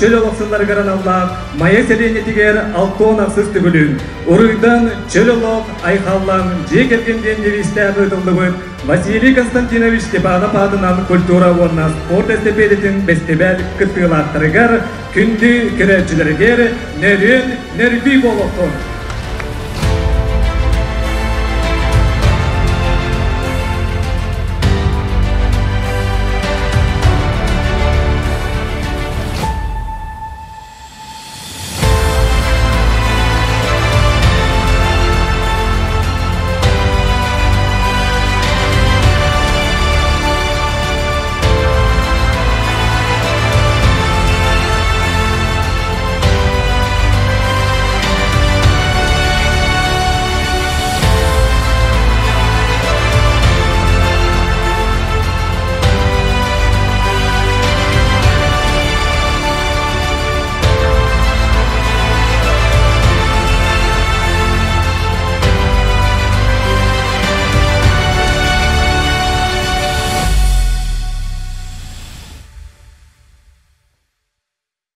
чөл олох сылларыгар аналлаах Майа сэлиэнньэтигэр 66 төгүлүн Уруйдан чөл олох айхаллан дьиэ кэргэн диэн девизтээх ыытыллыбыт Василий Константинович Степанов аатынан культура уонна спорт эстэпиэдэтин бэстибээл кыттыылаахтарыгар, күндү көрөөччүлэригэр нөрүөн нөргүй буолуохтун!